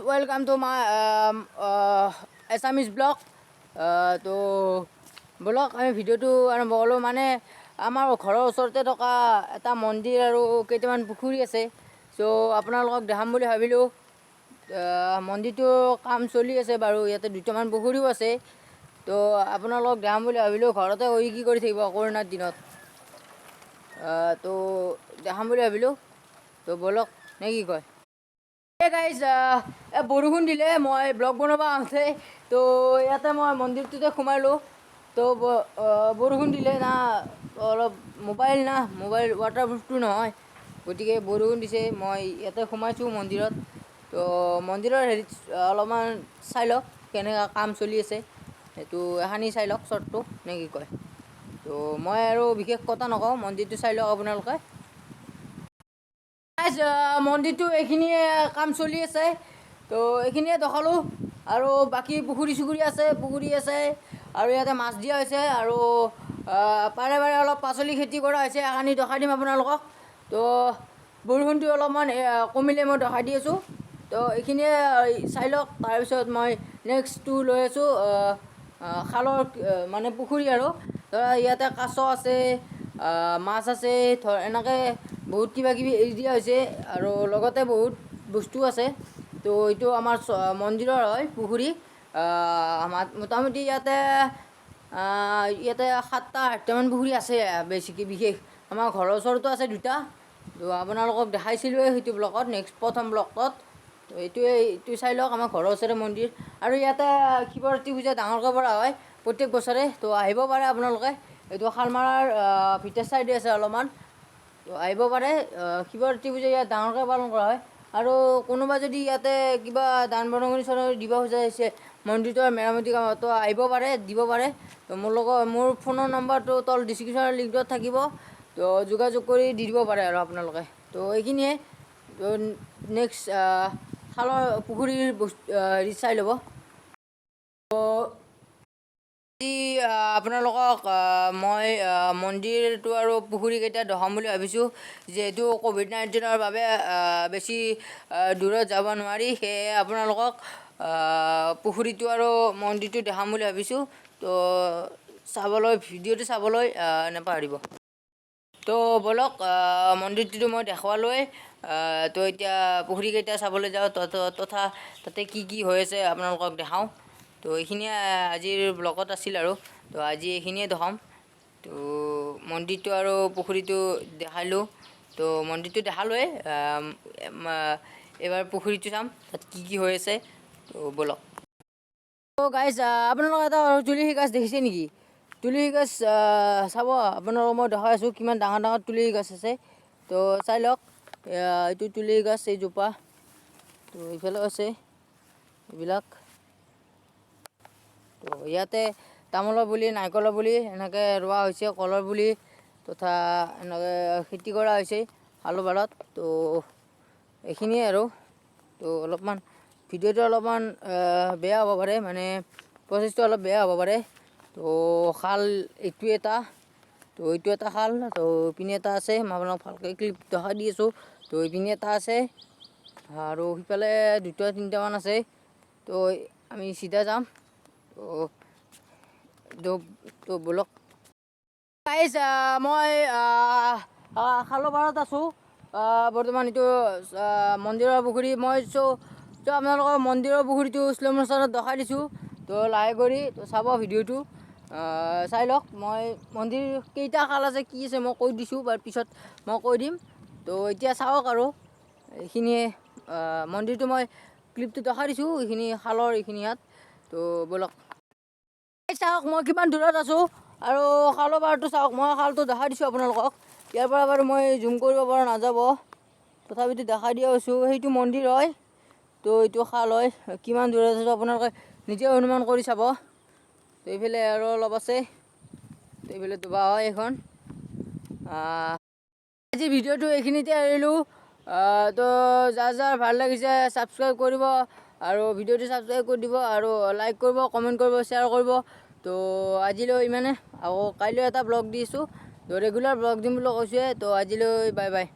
Welcome to my Assamese vlog. তো ব'লক, আমি ভিডিঅ'টো আৰম্ভ কৰোঁ। মানে আমাৰ ঘৰৰ ওচৰতে থকা এটা মন্দিৰ আৰু কেইটামান পুখুৰী আছে, চ' আপোনালোকক দেখাম বুলি ভাবিলোঁ। মন্দিৰটোৰ কাম চলি আছে বাৰু, ইয়াতে দুটামান পুখুৰীও আছে। তো আপোনালোকক দেখাম বুলি ভাবিলোঁ। ঘৰতে বহি কি কৰি থাকিব কৰোণাৰ দিনত? তো দেখাম বুলি ভাবিলোঁ। তো ব'লক, নে কি কয়? এই গাইজ, বৰষুণ দিলে মই ব্লগ বনাব আহোঁতে। তো ইয়াতে মই মন্দিৰটোতে সোমালোঁ। তো বৰষুণ দিলে না, অলপ মোবাইল না, মোবাইল ৱাটাৰপ্ৰুফটো নহয়, গতিকে বৰষুণ দিছে। মই ইয়াতে সোমাইছোঁ মন্দিৰত। তো মন্দিৰৰ হেৰিত অলপমান চাই লওক কেনেকুৱা কাম চলি আছে, সেইটো এখানি চাই লওক শ্বৰ্টটো, নে কি কয়? তো মই আৰু বিশেষ কথা নকওঁ, মন্দিৰটো চাই লওক আপোনালোকে। গাইজ, মন্দিৰটো এইখিনিয়ে কাম চলি আছে। তো এইখিনিয়ে দেখালোঁ আৰু বাকী পুখুৰী চুখুৰী আছে, পুখুৰী আছে আৰু ইয়াতে মাছ দিয়া হৈছে আৰু পাৰে পাৰে অলপ পাচলি খেতি কৰা হৈছে। এখানি দেখাই দিম আপোনালোকক। তো বৰষুণটো অলপমান কমিলে মই দেখাই দি আছোঁ। তো এইখিনিয়ে চাই লওক। তাৰপিছত মই নেক্সটটো লৈ আছোঁ, খালৰ মানে পুখুৰী আৰু ধৰা ইয়াতে কাছ আছে, মাছ আছে, ধৰ এনেকৈ বহুত কিবা কিবি এৰি দিয়া হৈছে আৰু লগতে বহুত বস্তু আছে। তো এইটো আমাৰ মন্দিৰৰ হয় পুখুৰী। আমাৰ মোটামুটি ইয়াতে সাতটা আঠটামান পুখুৰী আছে বেছিকৈ। বিশেষ আমাৰ ঘৰৰ ওচৰতো আছে দুটা। তো আপোনালোকক দেখাইছিলোঁৱে সেইটো ব্লগত, নেক্সট প্ৰথম ব্লগত। তো এইটোৱে, এইটো চাই লওক, আমাৰ ঘৰৰ ওচৰৰে মন্দিৰ আৰু ইয়াতে শিৱৰাত্ৰি পূজা ডাঙৰকৈ কৰা হয় প্ৰত্যেক বছৰে। তো আহিব পাৰে আপোনালোকে। এইটো শালমাৰাৰ ভিতৰ চাইডে আছে অলপমান। তো আহিব পাৰে। শিৱৰাত্ৰি পূজা ইয়াত ডাঙৰকৈ পালন কৰা হয় আৰু কোনোবা যদি ইয়াতে কিবা দান বৰঙণি চৰঙণি দিব খুজিছে মন্দিৰটোৰ মেৰামতি কামত, তো আহিব পাৰে, দিব পাৰে। তো মোৰ লগত মোৰ ফোনৰ নম্বৰটো তল ডিছক্ৰিপশ্যনৰ লিংকটোত থাকিব। তো যোগাযোগ কৰি দি দিব পাৰে আৰু আপোনালোকে। তো এইখিনিয়ে। তো নেক্সট খালৰ পুখুৰীৰ বস্তু হেৰি চাই ল'ব। তো আজি আপোনালোকক মই মন্দিৰটো আৰু পুখুৰীকেইটা দেখাম বুলি ভাবিছোঁ। যিহেতু ক'ভিড-19ৰ বাবে বেছি দূৰত যাব নোৱাৰি, সেয়ে আপোনালোকক পুখুৰীটো আৰু মন্দিৰটো দেখাম বুলি ভাবিছোঁ। তো চাবলৈ, ভিডিঅ'টো চাবলৈ নাপাহৰিব। তো ব'লক, মন্দিৰটোতো মই দেখুৱালোৱেই। তো এতিয়া পুখুৰীকেইটা চাবলৈ যাওঁ তথা তাতে কি কি হৈ আছে আপোনালোকক দেখাওঁ। তো এইখিনিয়ে আজিৰ ব্লগত আছিল আৰু তো আজি এইখিনিয়ে দেখাম। তো মন্দিৰটো আৰু পুখুৰীটো দেখালোঁ। তো মন্দিৰটো দেখালোৱেই, এইবাৰ পুখুৰীটো চাম, তাত কি কি হৈ আছে। তো ব'লক। তো গাইজ, আপোনালোকে এটা তুলসী গছ দেখিছে নেকি? তুলসী গছ চাব, আপোনালোকক মই দেখাই আছোঁ কিমান ডাঙৰ ডাঙৰ তুলসী গছ আছে। তো চাই লওক, এইটো তুলসী গছ এইজোপা। তো এইফালেও আছে এইবিলাক। তো ইয়াতে তামোলৰ পুলি, নাৰিকলৰ পুলি এনেকৈ ৰোৱা হৈছে, কলৰ পুলি তথা এনেকৈ খেতি কৰা হৈছে আলুবাৰত। তো এইখিনিয়ে আৰু। তো অলপমান ভিডিঅ'টো অলপমান বেয়া হ'ব পাৰে, মানে প্ৰচেছটো অলপ বেয়া হ'ব পাৰে। তো খাল এইটো এটা, তো এইটো এটা খাল। তো ইপিনে এটা আছে, মই আপোনাক ভালকৈ ক্লিপ দেখাই দি আছোঁ। তো ইপিনে এটা আছে আৰু সিফালে দুটা তিনিটামান আছে। তো আমি চিধা যাম। তো ব'লক গাইজ, মই খালৰ পাৰত আছোঁ বৰ্তমান। এইটো মন্দিৰৰ পুখুৰী। মই চ' আপোনালোকৰ মন্দিৰৰ পুখুৰীটো শ্ল' মোশ্যনত দেখাই দিছোঁ। তো লাহে কৰি তো চাব, ভিডিঅ'টো চাই লওক। মই মন্দিৰ কেইটা খাল আছে, কি আছে, মই কৈ দিছোঁ বাৰু, পিছত মই কৈ দিম। তো এতিয়া চাওক আৰু এইখিনিয়ে মন্দিৰটো মই ক্লিপটো দেখাই দিছোঁ, এইখিনি খালৰ এইখিনি ইয়াত। তো ব'লক। এই চাওক, মই কিমান দূৰত আছোঁ আৰু খালৰ পাৰটো চাওক। মই খালটো দেখাই দিছোঁ আপোনালোকক। ইয়াৰ পৰা বাৰু মই জুম কৰিব পৰা নাযাব, তথাপিতো দেখাই দিয়া হৈছোঁ। সেইটো মন্দিৰ হয়, তো এইটো খাল হয়। কিমান দূৰত আছোঁ আপোনালোকে নিজে অনুমান কৰি চাব। তো এইফালে আৰু অলপ আছে। তো এইফালে ডোবা হয় এইখন। আজি ভিডিঅ'টো এইখিনিতে এৰিলোঁ। তো যাৰ যাৰ ভাল লাগিছে ছাবস্ক্ৰাইব কৰিব আৰু ভিডিঅ'টো ছাবস্ক্ৰাইব কৰি দিব আৰু লাইক কৰিব, কমেণ্ট কৰিব, শ্বেয়াৰ কৰিব। তো আজিলৈ ইমানে। আকৌ কাইলৈ এটা ব্লগ দিছোঁ। তো ৰেগুলাৰ ব্লগ দিম বুলি কৈছোঁৱে। তো আজিলৈ বাই বাই।